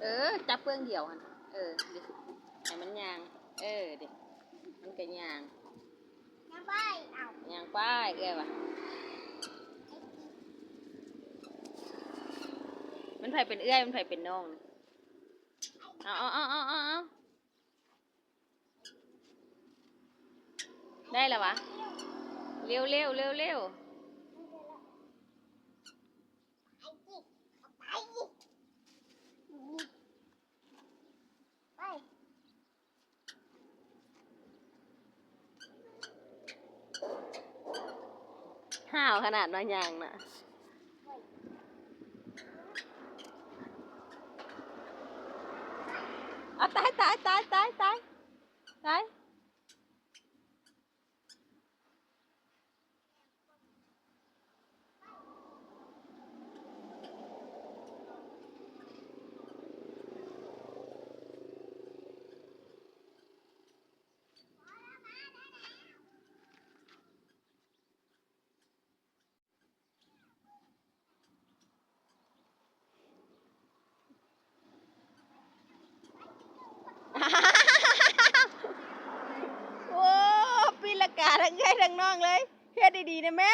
ເອີ ຈັບເບື້ອງດຽວຫັ້ນ ເອີ ເດ ໃຫ້ມັນຍ່າງ ເອີ ເດ ມັນກໍຍ່າງ ຍ່າງໄປ ເອົ້າ ຍ່າງໄປ ເອື້ອຍວ່າ ມັນໃຜເປັນເອື້ອຍ ມັນໃຜເປັນນ້ອງ ເອົາ ເອົາ ເອົາ ເອົາ ເອົາ. ໄດ້ລະຫວາ? ເລັວໆ ເລັວໆ ໄປ. ຫ້າວຂະໜາດວ່າຍ່າງນະ ອາ ຕາຍ ຕາຍ ຕາຍ ຕາຍ ຕາຍ ຕາຍ. ໂອ້ ຕີນລະກາທັງເອື້ອຍທັງນ້ອງເລີຍ ເຮັດດີໆນະແມ່.